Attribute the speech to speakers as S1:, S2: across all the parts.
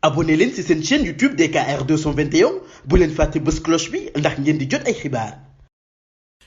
S1: abonné leen ci seen chaîne YouTube DKR 221 bu leen fàtte bës cloche bi ndax ngeen di jot ay xibaar.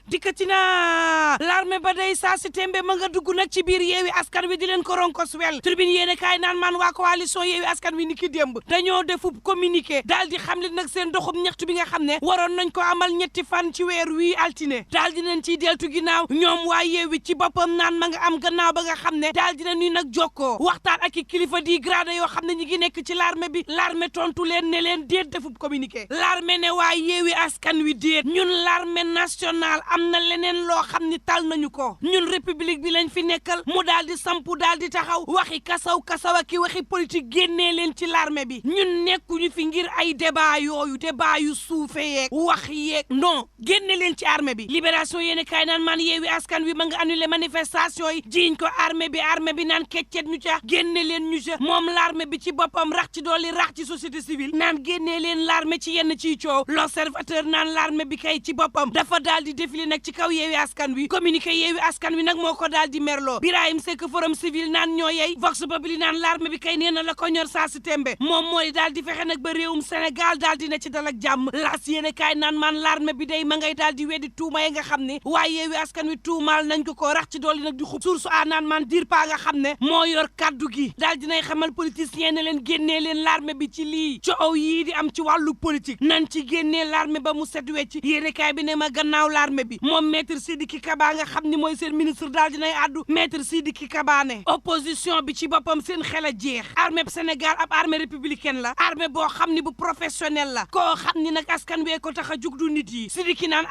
S2: dikkati na l'armée ba day saa si tembe ma nga dugg nag ci biir yeewi askan wi di leen ko ronkos wel tribune yéene kaay naan man waa coalition yeewi askan wi ni ki démb dañoo defub communiqué daal di xam le nag seen doxub ñaxtu bi nga xam ne waroon nañ ko amal ñetti fan ci weer wii altine daal di nañ ciy deltu ginnaaw ñoom waa yeewi ci boppam naan ma nga am gannaaw ba nga xam ne daal di nañuy nag jokkoo waxtaan ak i kilifa di grade yoo xam ne ñi ngi nekk ci l'armée bi l'armée tontu leen ne leen déet defub communiqué l'armée ne waa yeewi askan wi déet ñun l'armée nationale am na leneen loo xam ni tal nañu ko ñun république bi lañ fi nekkal mu daal di sampu daal di taxaw waxi kasaw ak i waxi politique génnee leen ci l'armée bi ñun nekkuñu fi ngir ay débat yu suufe yeeg wax yeeg non génne leen ci armée bi libération yéeni kaay naan man yeewi askan wi ma nga annulé manifestation yi jiiñ ko armée bi naan keccet ñu ca génne leen ñu ca moom l'armée bi ci boppam rax ci dooli rax ci société civile naan génnee leen l'armée ci yenn ciy coow l'observateur naan l'armée bi kay ci boppam dafa daal di défilé nag ci kaw yeewi askan wi communiqué yeewi askan wi nag moo ko daal di merloo Birahim Seck forum civil naan ñoo yey vox populi naan l'armée bi kay nee na la ko ñor saa si tembe moom mooy daal di fexe nag ba réewum Sénégal daal di na ci dal ak jàmm laas yéene kaay naan man l'armée bi day ma ngay daal di weddi tuuma yi nga xam ne waaye yeewi askan wi tuumaal nañ ko rax ci dooli nag di xub source a naan man dir pa nga xam ne moo yor kaddu gi daal dinay xamal politicien ne leen génnee leen l'armée bi ci lii coow yii di am ci wàllu politique nañ ci génnee l'armée ba mu set wecc yéene kaay bi ne ma gannaaw l'armée bi moom maître Sidiki Kaba nga xam ni mooy seen ministre daal dinay àddu maître Sidiki Kaba ne opposition bi ci boppam seen xel a jeex armée Sénégal ab armée républicaine la armée boo xam ni bu professionnel la koo xam ni nag askan wee ko tax a jug du nit yi Sidiki naan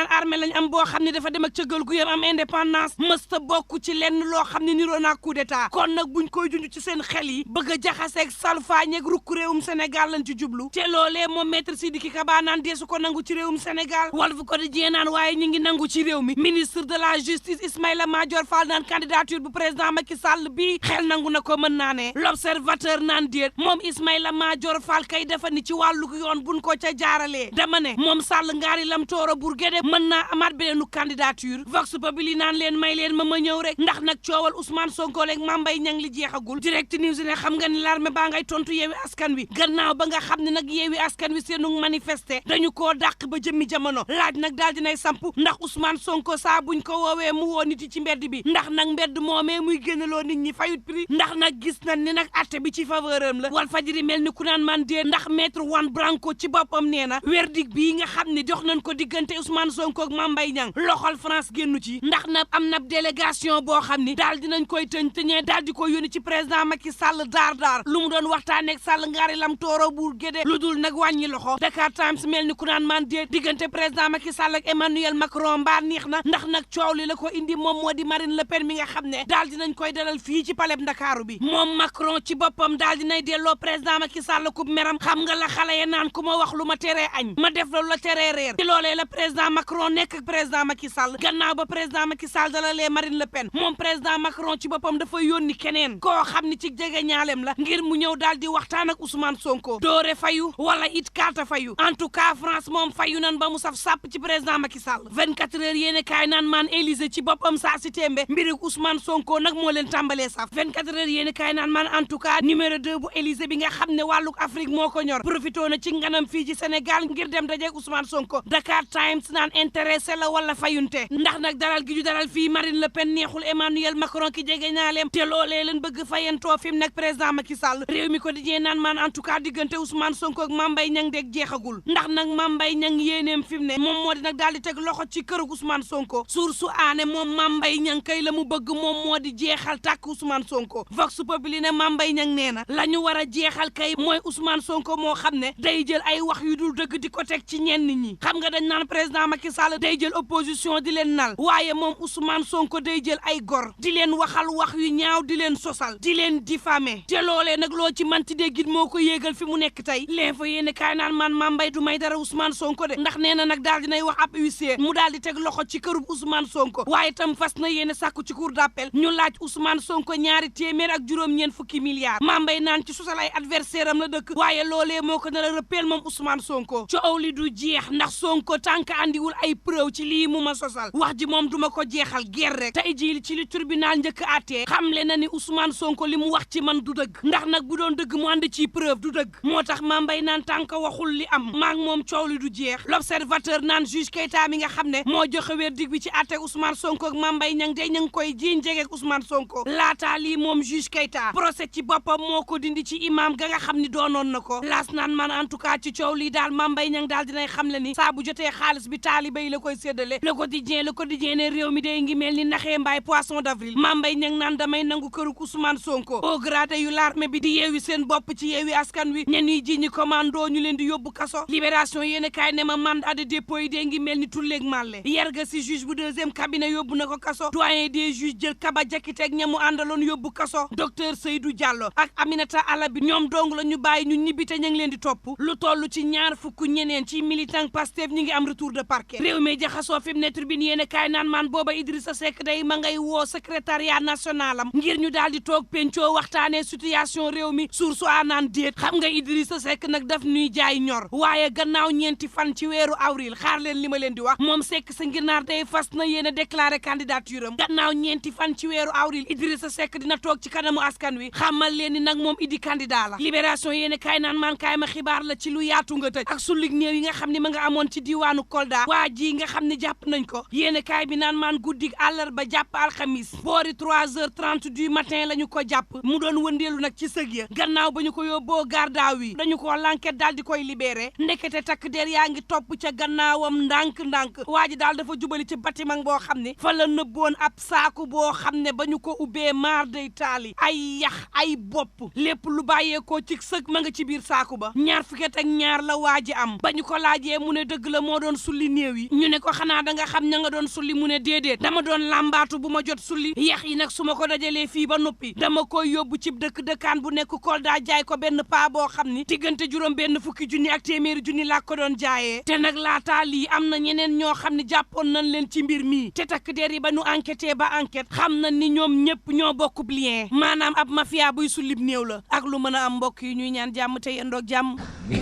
S2: armée lañ am boo xam ni dafa dem ak cëggal gu yam am indépendance mësta bokk ci lenn loo xam ni niroo naa coup d'état kon nag buñ koy junj ci seen xel yi bëgg a jaxaseeg salfaañeeg rukk réewum Sénégal lañ ci jublu te loolee moom maître Sidiki Kaba naan deesu ko nangu ci réewum Sénégal Walf Quotidien naan waaye ñi ngi nangu ci réew mi ministre de la justice Ismaïla Madior Fall naan candidature bu président Macky Sall bi xel nangu na ko mën naa ne l'observateur naan déet moom Ismaïla Madior Fall kay dafa ni ci wàllu yoon buñ ko ca jaaralee dama ne moom Sall ngaari lam tooro Bourguédé mën naa amaat beneenu candidature vox populi naan leen may leen ma ñëw rek ndax nag coowal Ousmane Sonko leeg Mame Mbaye Niang li jeexagul direct news ne xam nga ni l'armée baa ngay tontu yeewi askan wi gannaaw ba nga xam ne nag yeewi askan wi seenu manifester dañu koo dàq ba jëmmi jamono laaj nag daal dinay samp ndax Ousmane Sonko saa buñ ko woowee mu woo nit yi ci mbedd bi ndax nag mbedd moomee muy génnaloo nit ñi fayut prix ndax nag gis nañ ni nag atte bi ci faveur am la Walf Fadjri mel ni ku naan man dee ndax maître Juan Branco ci boppam nee na verdict bii nga xam ne jox nañ ko diggante Ousmane Sonko ak Mame Mbaye Niang loxol France génnu ci ndax nag am na délégation boo xam ni daal dinañ koy tëñee daal di ko yónni ci président Macky Sall daar lu mu doon waxtaanee ak Sall ngaari lam tooro Bourguédé lu dul nag wàññi loxo Dakar Times mel ni ku naan man dee diggante président Macky Sall ak Emmanuel Macron mbaa neex na ndax nag coow li la ko indi moom moo di Marine Le Pen mi nga xam ne daal dinañ koy dalal fii ci palais Ndakaaru bi moom Macron ci boppam daal dinay delloo président Macky Sall ku meram xam nga la xale ya naan ku ma wax lu ma teree añ ma def la teree reer ci loolee la président Macron nekk ak président Macky Sall gannaaw ba président Macky Sall dalalee Marine Le Pen moom président Macron ci boppam dafa yónni keneen koo xam ni ci jege ñaalem la ngir mu ñëw daal di waxtaan ak Ousmane Sonko doore fayu wala it kaata fayu en tout cas France moom fayu nan ba mu saf sàpp ci président Macky Sall 24 heures yéene kaay naan maan Élysée ci boppam saa si tembe mbiri Ousmane Sonko nag moo leen tàmbalee saf 24 heures yéene kaay naan maan en tout cas numéro 2 bu Élysée bi nga xam ne wàlluk Afrique moo ko ñor profité na ci nganam fii ci Sénégal ngir dem dajeeg Ousmane Sonko Dakar Times naan intéressé la wala fayunte ndax nag dalal gi ñu dalal fii Marine Le Pen neexul Emmanuel Macron ki jege ñaaleem te loolee leen bëgg fayantoo fi mu nag président Macky Sall réew mi ko dijee naan maan en tout cas diggante Ousmane Sonko ak Mame Mbaye Niang deg jeexagul ndax nag Mame Mbaye Niang yéeneem fi mu ne moom moo di nag daal di teg loxo ci kërug Ousmane Sonko source aane moom Mame Mbaye Niang kay la mu bëgg moom moo di jeexal tàkk Ousmane Sonko vox populi ne Mame Mbaye Niang nee na la ñu war a jeexal kay mooy Ousmane Sonko moo xam ne day jël ay wax yu dul dëgg di ko teg ci ñenn ñi xam nga dañ naan président Macky Sall day jël opposition di leen nal waaye moom Ousmane Sonko day jël ay gor di leen waxal wax yu ñaaw di leen sosal di leen diffamer te loolee nag loo ci manti déggit moo ko yéegal fi mu nekk tey l'info yéene kaay naan man Mame Mbaye du may dara Ousmane Sonko de ndax nee na nag daal dinay wax ab huissier mu daal di teg loxo ci kërub Ousmane Sonko waaye tam fas na yéene sàkku ci cour d'appel ñu laaj Ousmane Sonko ñaari téeméer ak juróom-ñeent fukki milliards Mame Mbaye naan ci sosal ay adversaire am la dëkk waaye loolee moo ko nar a rëppeel moom Ousmane Sonko coow li du jeex ndax Sonko tànk andiwul ay preuve ci lii mu ma sosal wax ji moom duma ko jeexal ger rek tey jii ci li tribunal njëkk àttee xamle na ni Ousmane Sonko li mu wax ci man du dëgg ndax nag bu doon dëgg mu ànd ci preuve du dëgg moo tax Mame Mbaye naan tànk waxul li am maak moom coow li du jeex l'observateur naan juge Keita mi nga xam ne moo joxe verdict bi ci àtte Ousmane Sonko ak Mame Mbaye Niang day ña ngi koy jiiñ jegeek Ousmane Sonko laataa lii moom juge Keita procès ci boppam moo ko dindi ci imam ga nga xam ni doonoon na ko laas naan man en tout cas ci coow lii daal Mame Mbaye Niang daal dinay xam le ni saa bu jotee xaalis bi taaliba yi la koy séddale le quotidien ne réew mi day ngi mel ni naxee mbaay poisson d'avril Mame Mbaye Niang naan damay nangu këru Ousmane Sonko au grade yu l'armée bi di yeewi seen bopp ci yeewi askan wi ñen ñi ji ñi commando ñu leen di yóbbu kaso libération yéene kaay ne ma mandat de dépôt yi day ngi mel ni tulleeg màlle yerga si juge bu deuxième cabinet yóbbu na ko kaso doyen des juges jël Kaba Jakiteeg ñamu àndaloon yóbbu kaso docteur Seydou Diallo ak Aminata Alabi ñoom dong la ñu bàyyi ñu ñibbi te ñu ngi leen di topp lu toll ci ñaar fukk ñeneen ci militant Pastef ñi ngi am retour de parquet réew mi jaxasoo fi mu ne tribune yéene kaay naan maan booba Idrissa Seck day ma ngay woo secrétariat national am ngir ñu daal di toog pencoo waxtaanee situation réew mi source a naan déet xam nga Idrissa Seck nag daf ñuy jaay ñor waaye gannaaw ñeenti fan ci weeru avril xaar leen li ma leen di wax moom Seck sa ngirnaar day fas na yéen a déclaré candidature am gannaaw ñeenti fan ci weeru avril Idrissa Seck dina toog ci kanamu askan wi xamal leen ni nag moom idi candidat la libération yéen kaay naan maan kaay ma xibaar la ci lu yaatu nga tëj ak sullig néew yi nga xam ne ma nga amoon ci diwaanu Kolda waa ji nga xam ne jàpp nañ ko yéen kaay bi naan maan guddig àllarba jàpp alxamis boori 3h30 du matin la ñu ko jàpp mu doon wëndeelu nag ci sëg ya gannaaw ba ñu ko yóbboo garda wi dañu ko l'enquête daal di koy libéré ndekete takk der yaa ngi topp ca gannaawam ndànk-ndànk waa ji daal dafa jubali ci bâtiment boo xam ne fa la nëbboon ab saaku boo xam ne ba ñu ko ubbee maar day taali ay yax ay bopp lépp lu bàyyeekoo ci sëg ma nga ci biir saaku ba ñaar fukket ak ñaar la waa ji am ba ñu ko laajee mu ne dëgg la moo doon sulli néew yi ñu ne ko xanaa da nga xam ña nga doon sulli mu ne déedéet dama doon làmbaatu bu ma jot sulli yax yi nag su ma ko dajalee fii ba noppi dama koy yóbbu ci dëkkaan bu nekk Kolda jaay ko benn paa boo xam ni diggante juróom benn fukki junni ak téeméeri junni laa ko doon jaayee te nag laataa lii am na ñeneen ñoo xam ne jàppoon nañ leen ci mbir mii te takk der yi ba nu enquêté ba enquête xam na ni ñoom ñëpp ñoo bokkub lien maanaam ab mafia buy sullib néew la ak lu mën a am mbokk yi ñuy ñaan jàmm te yendoog jàmm.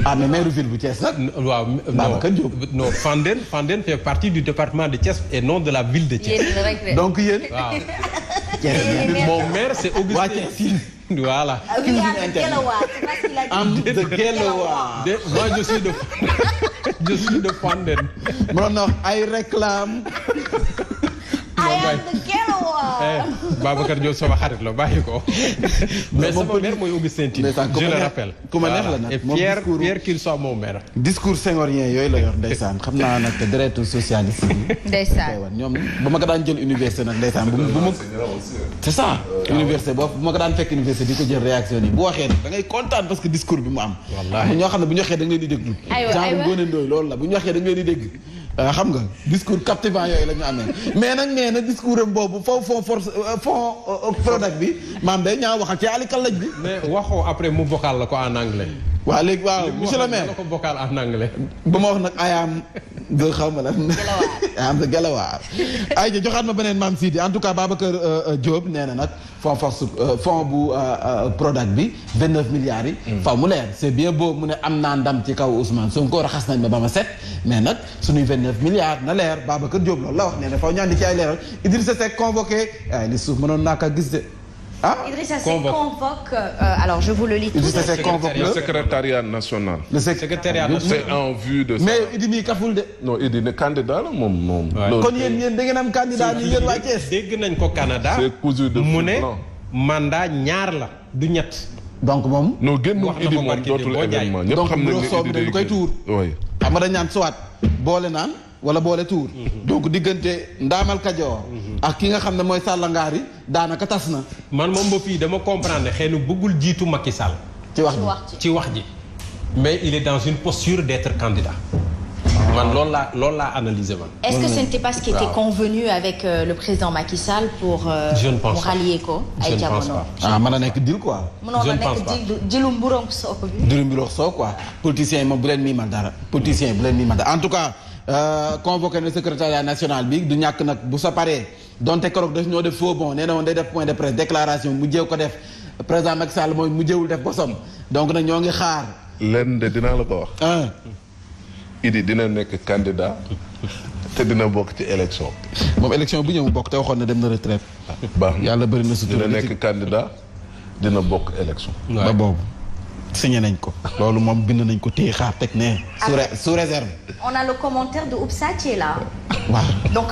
S3: ah mais maire ville bu Thiès nag. waaw Babacar Diop
S4: non Fandène fait partie du département de Thiès et non de la ville de Thiès.
S3: donc yéen.
S4: waaw. Mon maire c'est Augustin Tine. Voilà.
S3: am de Guelwaar.
S4: Moi je suis de Fandène.
S3: mënoon na wax ay réclame.
S4: Babacar Diop sama xarit la bàyyi ko. mais sama maire mooy Augustin Tine. je le rappelle.
S3: ku ma neex la nag
S4: et fier qu'il soit mon maire.
S3: discours senghorien yooyu la yor ndeysaan xam naa nag deretu socialiste yi.
S5: ndeysaan
S3: ñoom ba ma ko daan jël université nag ndeysaan bu ma. c'est ça. université boobu bu ma ko daan fekk université di ko jël réaction yi bu waxee nag da ngay kontaan parce que discours bi mu am.
S4: wallaahi
S3: ñoo xam ne bu ñu waxee da nga leen di déglu. genre Ngoné Ndoye loolu la bu ñu waxee da nga leen di dégg. xam nga discours captivant yooyu la ñu amee mais nag nee na discours am boobu fond product bi maam day ñaa waxal ci ali kalaj bi.
S4: mais waxoo après mu vocal la ko en anglais.
S3: waaw léegi waaw monsieur le maire
S4: la ko vocal en anglais.
S3: ba ma wax nag ayam de xaw ma la. ayam de Guelwaar. ay ja joxaat ma beneen maam Sidi en tout cas Babacar Diop nee na nag fond bu product bi 29 milliards yi. faw mu leer c'est bien beau mu ne am naa ndam ci kaw Ousmane Sonko raxas nañ ma ba ma set mais nag suñuy 29 milliards na leer Babacar Diop loolu la wax nee na faw ñaan di ci ay leeral Idrissa Seck convoqué ay li suuf mënoon naa ko gis de.
S5: Idrissa Seck convoque alors je vous le lis tout.
S3: Idrissa Seck convoque
S6: le secrétariat national.
S3: Le secrétariat
S6: national c'est en vue de ça.
S3: mais Idi mii kaful de.
S6: non Idi ne candidat la moom.
S3: kon yéen da ngeen am candidat ni yéen waa Thiès.
S4: dégg nañ ko Canada.
S6: c'est cousu de
S4: mu ne mandat ñaar la du ñett.
S3: donc moom.
S6: non génn Idi moom dootul événement ñëpp xam nañ ne Idi day
S3: koy tuur.
S6: oui
S3: xam nga dañ naan soit boole naan wala boole tuur. donc diggante Ndaamal Kajoor. ak ki nga xam ne mooy Sàllangaar yi daanaka tas na.
S4: man moom ba fii dama comprendre xëy na bëggul jiitu Macky Sall.
S3: ci wax ji
S4: mais il est dans une posture d'être candidat. man loolu laa analysé man.
S5: est-ce que ce n'était pas ce qui était convenu avec le président Macky Sall pour.
S4: je ne pense
S5: mu rallier ko ay jamono.
S3: mën na nekk deal quoi.
S5: je ne pense pas mënoon na nekk jilu mburoog soo ko bi.
S3: jilu mburoog soo quoi. politiciens yi moom bu leen miimal dara. politiciens yi bu leen miimal dara en tout cas convoqué na secrétariat national bi du ñàkk nag bu sa paree donte keroog daf ñoo def faux bon nee na woon day def point de presse déclaration mu jéew ko def président Macky Sall mooy mu jéewul def bosam donc nag ñoo ngi xaar.
S6: lenn de dinaa la ko wax. Idi dina nekk candidat te dina bokk ci élection.
S3: moom élection bu ñëw mu bokk te waxoon na dem na retraite.
S6: baax na
S3: yàlla bëri na sutura
S6: dina nekk candidat dina bokk élection.
S3: ba boobu signé nañ ko. loolu moom bind nañ ko téye xaar teg ne. sous réserve.
S5: On a le commentaire de Oupsa qui est là.
S3: waaw
S5: donc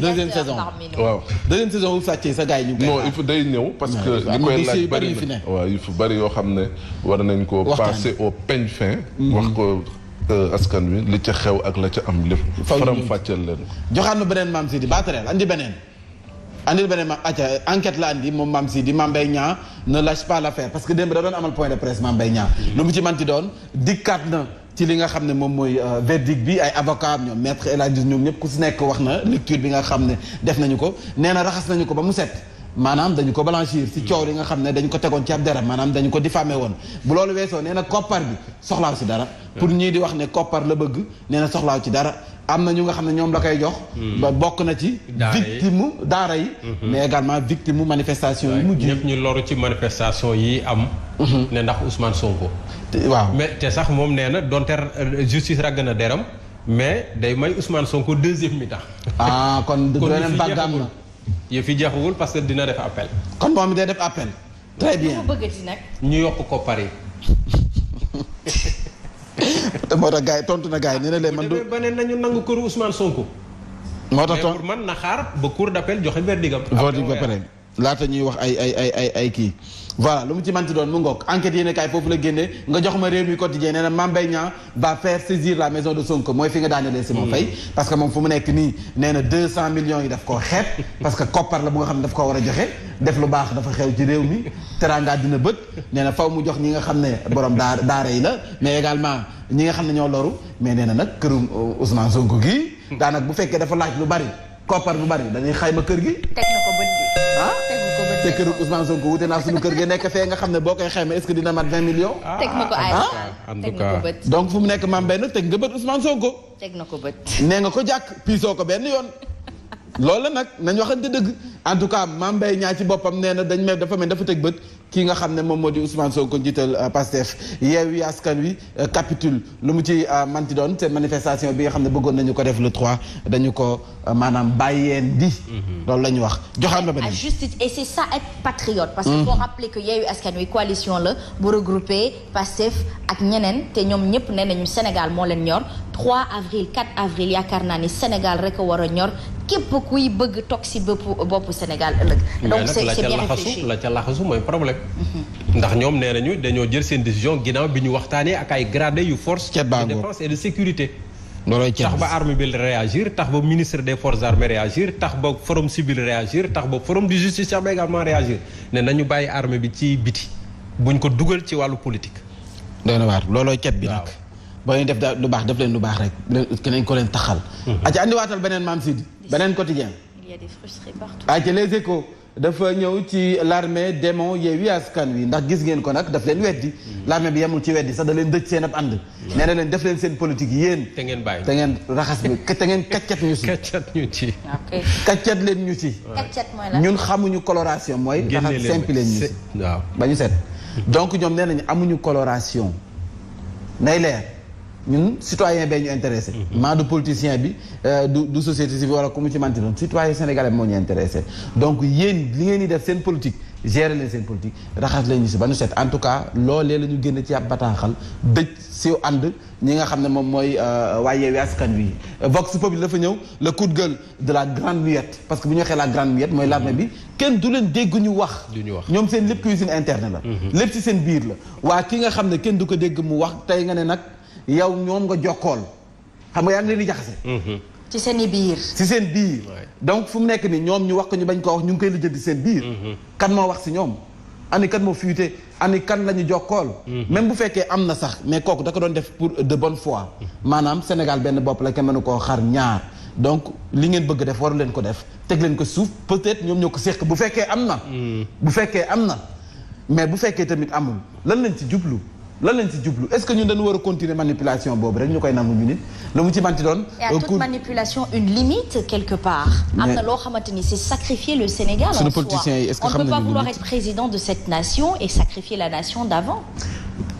S3: deuxième saison.
S6: waaw
S3: deuxième saison Oupsa Thié sa gars yi ñu ngi
S6: non il faut day ñëw parce que li koy laaj bëri na waaw il faut bëri yoo xam ne war nañ ko passer au peigne fin. wax ko askan wi li ca xew ak la ca am lépp. faram fàcceel leen ko.
S3: joxaat ma beneen Mame Sidi Batarel andi beneen. andil beneen enquête la andi moom Mame Sidi Mame Mbaye Niang ne lâche pas l'affaire parce que démb da doon amal point de presse Mame Mbaye Niang lu mu ci manti doon dikkaat na ci li nga xam ne moom mooy verdict bi ay avocat am ñoom maître El Hadji ñoom ñëpp ku si nekk wax na lecture bi nga xam ne def nañu ko nee na raxas nañu ko ba mu set maanaam dañu ko blanchir ci coow li nga xam ne dañu ko tegoon ci ab deram maanaam dañu ko diffamé woon bu loolu weesoo nee na koppar bi soxlaaw si dara pour ñii di wax ne koppar la bëgg nee na soxlaaw ci dara am na ñu nga xam ne ñoom la koy jox ba bokk na ci victime daara yi mais également victime manifestation yi mujj
S4: ñëpp ñu loru ci manifestation yi am ne ndax Ousmane Sonko
S3: waaw
S4: mais te sax moom nee na donte justice ragg na deram mais day may Ousmane Sonko deuxième mi-temps
S3: kon beneen bàggaam na
S4: yëf yi jeexagul parce que dina def appel
S3: kon moom mi day def appel très bien
S4: ñu yokk koppar yi
S3: moo tax gars yi tontu na gars yi nee na leen man du
S4: ba ne nañu nangu këru Ousmane Sonko
S3: moo tax
S4: pour man na xaar ba cour d'appel joxe verdigam
S3: verdict ba pare laata ñuy wax ay kii voilà lu mu ci manti doon mu ngoog enquête yéen kaay foofu la génnee nga jox ma réew mi quotidien nee na Mame Mbaye Niang va faire saisir la maison de Sonko mooy fi nga daanelee Simon Faye parce que moom fu mu nekk nii nee na 200 millions yi daf koo xeeb parce que koppar la bu nga xam ne daf koo war a joxe def lu baax dafa xew ci réew mi teraanga dina bët nee na faw mu jox ñi nga xam ne borom daara yi la mais également ñi nga xam ne ñoo loru mais nee na nag kërum Ousmane Sonko gii daanaka bu fekkee dafa laaj lu bari koppar bu bari dañuy xayma kër gi
S5: teg na ko bët
S3: te këru Ousmane Sonko wute naa suñu kër gi nekk fee nga xam ne boo koy xayma est-ce que dina mat 20 millions.
S5: teg na ko
S4: en tout cas
S3: donc fu mu nekk Mame Mbaye nag teg nga bët Ousmane Sonko.
S5: teg na ko bët.
S3: nee nga ko jàkk piisoo ko benn yoon. loolu la nag nañ waxante dëgg en tout cas Mame Mbaye Niang ci boppam nee na dafa mel dafa teg bët kii nga xam ne moom moo di Ousmane Sonko njiital Pastef Yewwi Askan Wi capitule lu mu ci manti doon te manifestation bi nga xam ne bëggoon nañu ko def le 3 dañu ko maanaam bàyyeen di loolu la ñu wax joxaat ma beneen
S5: justice et c'est ça être patriote parce que faut rappeler que Yewwi Askan Wi coalition la bu regroupé Pastef ak ñeneen te ñoom ñëpp nee nañu Sénégal moo leen ñor 3 avril 4 avril yaakaar naa ni Sénégal rek a war a ñor képp kuy bëgg toog si boppu Sénégal ëllëg donc c'est bien réfléchi
S4: la ca laxasu mooy problème ndax ñoom nee nañu dañoo jël seen décision ginnaaw bi ñu waxtaanee ak ay gradés yu force de défense et de sécurité tax ba armée bi réagir tax ba ministre des forces armées réagir tax ba forum civil réagir tax ba forum du justiciable également réagir ne nañu bàyyi armée bi ci biti buñ ko dugal ci wàllu politique
S3: doy na waar loolooy cet bi nag boo leen def lu baax def leen lu baax rek nañ ko leen taxal aca andiwaatal beneen Mame Sidi beneen quotidien
S5: il y a des frustrés partout
S3: aca les échos dafa ñëw ci l'armée démon Yewwi Askan Wi ndax gis ngeen ko nag daf leen weddi l'armée bi yemul ci weddi sax da leen dëj seen ab ànd nee na leen def leen seen politique yéen
S4: te ngeen bàyyi
S3: te ngeen raxas bi te ngeen kaccat ñu ci kaccat leen ñu ci ñun xamuñu coloration mooy raxas simple leen ñu ci
S4: waaw
S3: ba ñu set donc ñoom nee nañu amuñu coloration nay leer ñun citoyen bee ñu intéressé maa du politicien bi du société civile wala ku mu ci manti doon citoyen sénégalais moo ñu intéressé donc yéen li ngeen di def seen politique gérer leen seen politique raxas leen ñu si ba ñu set en tout cas loolee la ñu génn ci ab bataaxal dëj si ànd ñi nga xam ne moom mooy waa Yewwi Askan Wi Vox Populi dafa ñëw le coup de gueule de la grande muette parce que bu ñu waxee la grande muette mooy l'armée bi kenn du leen dégg ñu wax ñoom seen lépp cuisine interne la lépp ci seen biir la waa ki nga xam ne kenn du ko dégg mu wax tey nga ne nag yow ñoom nga jokkool xam nga yaa ngi leen di jaxase
S5: ci seen biir
S3: ci seen biir donc fu mu nekk ni ñoom ñu wax ko ñu bañ koo wax ñu ngi koy lijjanti seen biir kan moo wax si ñoom ani kan moo fuité ani kan la ñu jokkool même bu fekkee am na sax mais kooku da ko doon def pour de bonne foi maanaam Sénégal benn bopp la kenn mënu koo xar ñaar donc li ngeen bëgg def waru leen ko def teg leen ko suuf peut-être ñoom ñoo ko séq bu fekkee am na bu fekkee am na mais bu fekkee tamit amul lan lañ ci jublu lan lañ ci jublu est-ce que ñun dañu war a continuer manipulation boobu rek ñu koy nangu ñu nit lu mu ci manti doon.
S5: et à toute manipulation une limite quelque part. am na loo xamante ni c'est sacrifier le Sénégal en soi.
S3: politiciens yi est-ce que xam nañu
S5: on ne peut pas vouloir être président de cette nation et sacrifier la nation d'avant.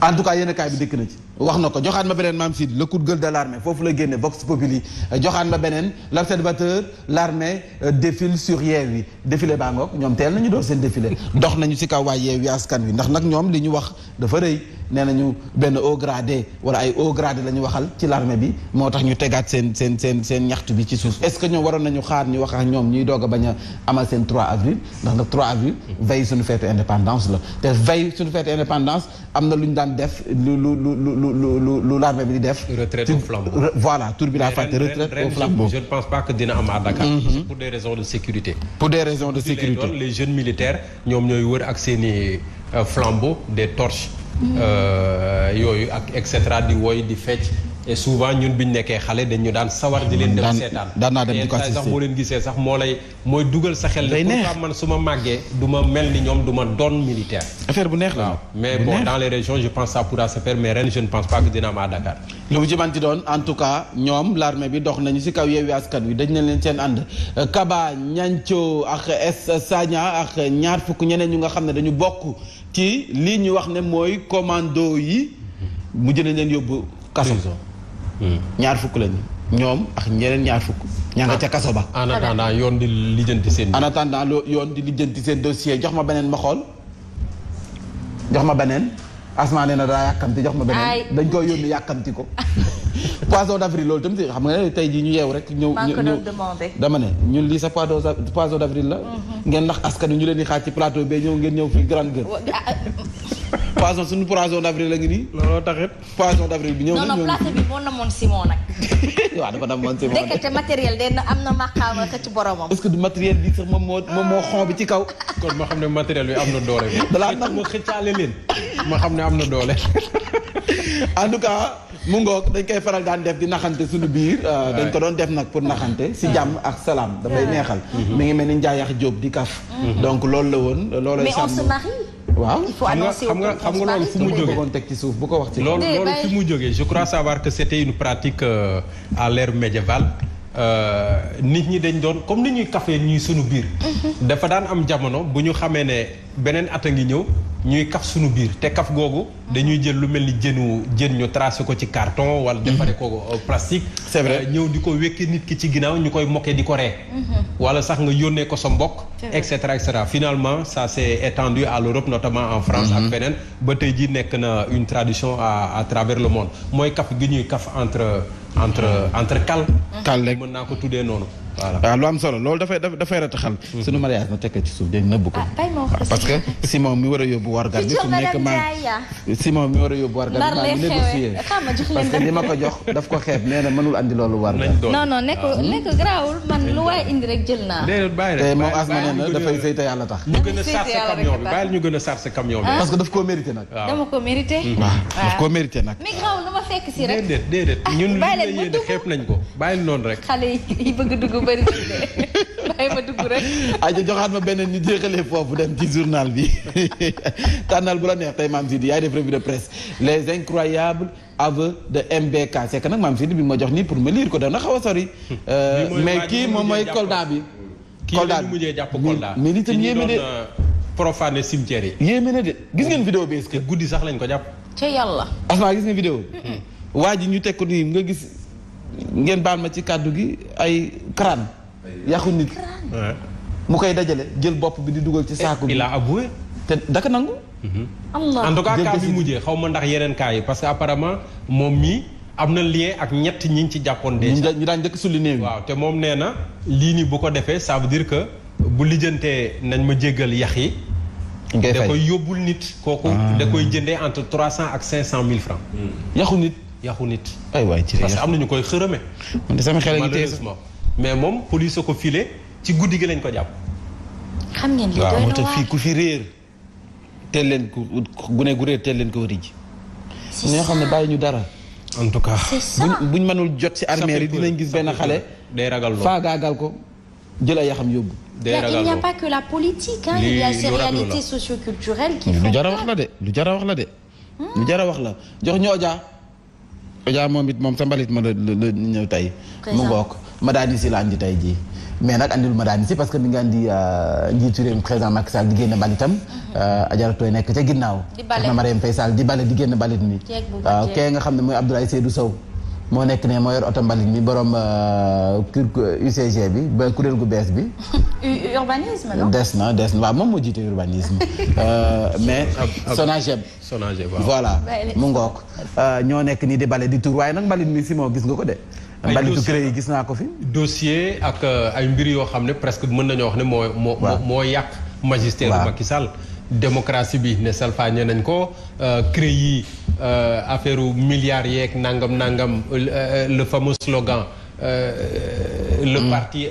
S3: en tout cas yéen kaay bi dëkk na ci. wax na ko joxaat ma beneen Mame Sidi le coup de gueule de l'armée foofu la génne Vox Populi joxaat ma beneen l'observateur l'armée défile sur Yewwi défilé baa ngoog ñoom teel nañu door seen défilé dox nañu ci kaw waa Yewwi Askan Wi ndax nag ñoom li ñu wax dafa rëy nee nañu benn haut gradé wala ay haut gradé la ñu waxal ci l'armée bi moo tax ñu tegaat seen ñaxtu bi ci suuf est-ce que ñoom waroon nañu xaar ñu wax ak ñoom ñuy doog a bañ a amal seen 3 avril ndax nag 3 avril veille suñu fête indépendance la te veille suñu fête indépendance am na lu ñu daan def lu l'armée bi di def.
S4: retraite au flambeau.
S3: Voilà tur bi laa fàtte retraite au flambeau.
S4: je ne pense pas que dina am à Dakar. pour des raisons de sécurité.
S3: pour des raisons de sécurité
S4: les jeunes militaires ñoom ñooy wër ak seeni flambeaux des torches. yooyu ak et cetera di woy di fecc. et souvent ñun biñ nekkee xale dañu daan sawar di leen dem seetaan
S3: daan naa dem di ko assister
S4: sax boo leen gisee sax mooy dugal sa xel ne pourquoi man su ma màggee du ma mel ni ñoom du ma doon militaire
S3: affaire bu neex la
S4: waaw mais bon dans les régions je pense ça pourra se faire mais ren je ne pense pas que dina am à Dakar
S3: lu mu ci manti doon en tout cas ñoom l'armée bi dox nañu ci kaw Yewwi Askan Wi dañ leen seen ànd Kaba Ñanco ak Sagna ak ñaar fukk ñeneen ñu nga xam ne dañu bokk ci lii ñu wax ne mooy commando yi mujj nañ leen yóbbu kaso ñaar fukk lañu ñoom ak ñeneen ñaar fukk ña nga ca kaso ba.
S4: en attendant yoon di lijjanti seen.
S3: en attendant yoon di lijjanti seen dossier jox ma beneen ma xool jox ma beneen Asma nee na daa yàkkamti jox ma beneen. dañ koy yónni yàkkamti ko. poisson d'avril loolu tamit xam nga ne tey jii ñu yeew rek. ñëw dama ne ñun lii sa poisson d'avril la. ngeen ndax askan wi ñu leen di xaar ci plateau bee ñëw ngeen ñëw fii grande gueule. poisson suñu poisson d'avril la ngi nii.
S4: looloo taxit.
S3: poisson d'avril bi ñëw na.
S5: non plateau bi moo namoon Simon nag.
S3: waaw dafa namoon Simon nag.
S5: nekkate matériel de am na maqaama ka ci boromam.
S3: est-ce que du matériel bi sax moom moo xon bi ci kaw.
S4: kon ma xam ne matériel bi am na doole.
S3: dalaa nag
S4: ma xëccaale leen. ma xam ne am na doole.
S3: en tout cas mu ngoog dañ koy faral daan def di naxante suñu biir. dañ ko doon def nag pour naxante si jàmm ak salaam dafay neexal. mi ngi mel ni Ndiaye Diop di kaf. donc loolu la woon loolay.
S5: mais on se marie.
S3: waaw
S5: il faut annoncer
S4: xam nga loolu fu mu jógee
S3: teg ci suuf bu ko wax ci
S4: loolu fi mu jógee je crois savoir que c'était une pratique à l'ère médiévale nit ñi dañ doon comme ni ñuy kafee ñuy sunu biir dafa daan am jamono bu ñu xamee ne beneen at a ngi ñëw ñuy kaf sunu biir te kaf googu dañuy jël lu mel ni jën ñu tracé ko ci carton wala defare ko plastique
S3: c'est vrai
S4: ñëw di ko wekki nit ki ci ginnaaw ñu koy moqué di ko ree wala sax nga yónnee ko sa mbokk et cetera finalement ça s'est étendu à l'Europe notamment en France ak beneen ba tey ji nekk na une tradition à travers le monde mooy kaf gi ñuy kaf entre kal rek mën naa ko tuddee noonu voilà
S3: waaw lu am solo loolu dafay rataxal sunu mariage na tekk ci suuf dégg nëbb ko parce que Simon mi war a yóbbu wargal bi fu nekk Simon mi war a yóbbu wargal bi maa ngi négocier parce que li ma ko jox daf ko xeeb nee na mënul andi loolu wargal
S5: non nekk garaawul man lu waaye indi rek jël naa
S4: déedéet bàyyi rek
S3: te moom asma nee na dafay sëy te yàlla tax
S4: ñu gën a sarse camion bi bàyyi ñu gën a sarse camion bi
S3: parce que daf koo mérité nag
S5: dama ko mérité
S3: waaw daf koo mérité nag
S5: mais garaawul lu ma fekk si rek
S4: déedéet ñun li la yéene xeeb nañ ko bàyyi noonu rek
S5: xale yi bëgg dugg bëri bàyyi ma dugg rek
S3: aja joxaat ma beneen ñu jeexalee foofu dem ci journal bi tànnal bu la neex tey Mame Sidi yaay def revue de presse les incroyables aveux de MBK c'est que nag Mame Sidi bi ma jox nii pour ma lire ko dana xaw a sori mais kii moom mooy Kolda bi
S4: Kolda bi mujjee jàpp Kolda
S3: mais li tam yéeme de
S4: profané cimetière yi
S3: yéeme na de gis ngeen vidéo bi est-ce que
S4: guddi sax lañ ko jàpp
S5: ca yàlla
S3: asma gis nga vidéo bi waa ji ñu teg ko nii nga gis ngeen baal ma ci kàddu gi ay crâne yàqu nit mu koy dajale jël bopp bi di dugal ci saaku bi
S4: il a avoué
S3: te daka nangu
S5: Allah
S4: en tout cas cas bi mujjee xaw ma ndax yeneen cas yi parce que apparemment moom mii am na lien ak ñett ñi ci jàppoon déjà
S3: ñu daan njëkk sulli néew
S4: waaw te moom nee na lii nii bu ko defee ça veut dire que bu lijjantee nañ ma jéggal yax yi da koy yóbbul nit kooku da koy jëndee entre 300 ak 500 000 francs
S3: yaxu nit ay waay ci
S4: parce que am na ñu koy xërëme
S3: sama xel ngi
S4: malheureusement mais moom police ko filé ci guddi gi lañ ko jàpp
S5: xam ngeen li
S3: waaw moo tax fii ku fi réer teel leen ko gune gu réer teel leen ko wari ji ñoo xam ne bàyyi ñu dara
S4: en tout cas
S3: buñ mënul jot ci armée yi dinañ gis benn xale
S4: day ragal lool
S3: faagaagal ko jël ay yaxam yóbbu
S5: il n'y a pas que la politique il y a ces réalités socioculturelles qui font
S3: lu jar a wax la de lu jar a wax la jox ñu Oja moom it moom sa mbalit ma la ñëw tey. mu ngoog ma daal di si la andi tey jii. mais nag andil ma daal di si parce que mi nga andi njiitu réew mi président Macky Sall di génn mbalitam. ajaratooy nekk ca ginnaaw. di bale soxna Marième Faye Sall di bale di génn mbalit mi. waaw kee nga xam ne mooy Abdoulaye Seydou Sow. moo nekk ne moo yor oto mbalit mi borom UCG bi ba kuréel gu bees bi.
S5: urbanisme non.
S3: des na waaw moom moo jiite urbanisme. mais Sonageb. voilà mu ngoog. ñoo nekk nii di bale di tur waaye nag mbalit mi si moo gis nga ko de. mbalitu cré yi gis naa ko fi.
S4: dossier ak ay mbir yoo xam ne presque mën nañoo wax ne moo yàq magistère Macky Sall. démocratie bi ne salfaañe nañ ko cré yi affaire milliards yeeg nangam le fameux slogan le parti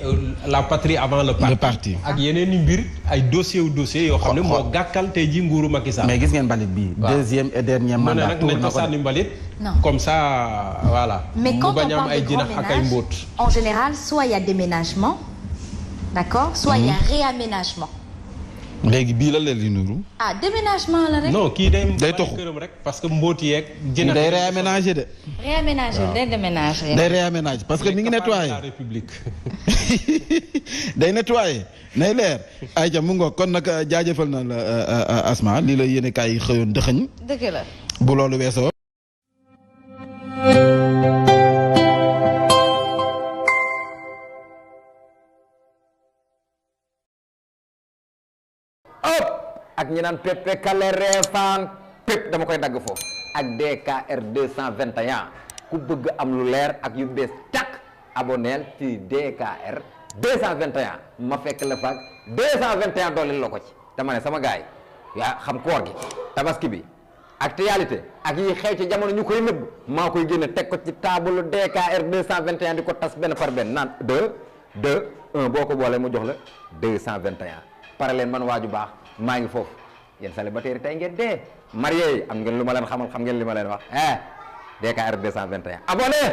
S4: la patrie avant le parti ak yeneen i mbir ay dossier yoo xam ne moo gàkkal tey ji nguuru Macky Sall.
S3: mais gis ngeen mbalit bi deuxième et dernier mandat
S4: nag nañ ko sànni mbalit comme ça voilà.
S5: mais quand on parle
S4: am ay
S5: de
S4: jinax ak ay mbóot.
S5: en général soit il y a déménagement d'accord soit il y a réaménagement.
S3: léegi bii la leen di nuru.
S5: déménagement la rek.
S4: non kii day
S3: toxu
S4: këram rek parce que mbóoti yeeg.
S3: jënd day réaménager de.
S5: day déménager.
S3: day réaménager parce que mi ngi nettoyé
S4: la République.
S3: day nettoyé nay leer. ayca mu ngoog kon nag jaajëfal na la Asma lii la yéene kaay yi xëyoon dëxëñ.
S5: dëgg la.
S3: bu loolu weesoo.
S7: ak ñi naan pepe kale reefaan pep dama koy dagg foofu ak DKR 221 ku bëgg am lu leer ak yu bees tàkk aboneel ci DKR 221 ma fekk la faak 221 dooleel la ko ci dama ne sama gaay yaa xam koor gi tabaski bi actualité ak yi xew ci jamono ñu koy nëbb maa koy génne teg ko ci table DKR 221 di ko tas benn par benn naan 1 boo ko boolee mu jox la 221 pare leen man waaju baax maa ngi foofu yéen célibataire tey ngeen dee marié yi am ngeen lu ma leen xamal xam ngeen li ma leen wax DKR 221 abonné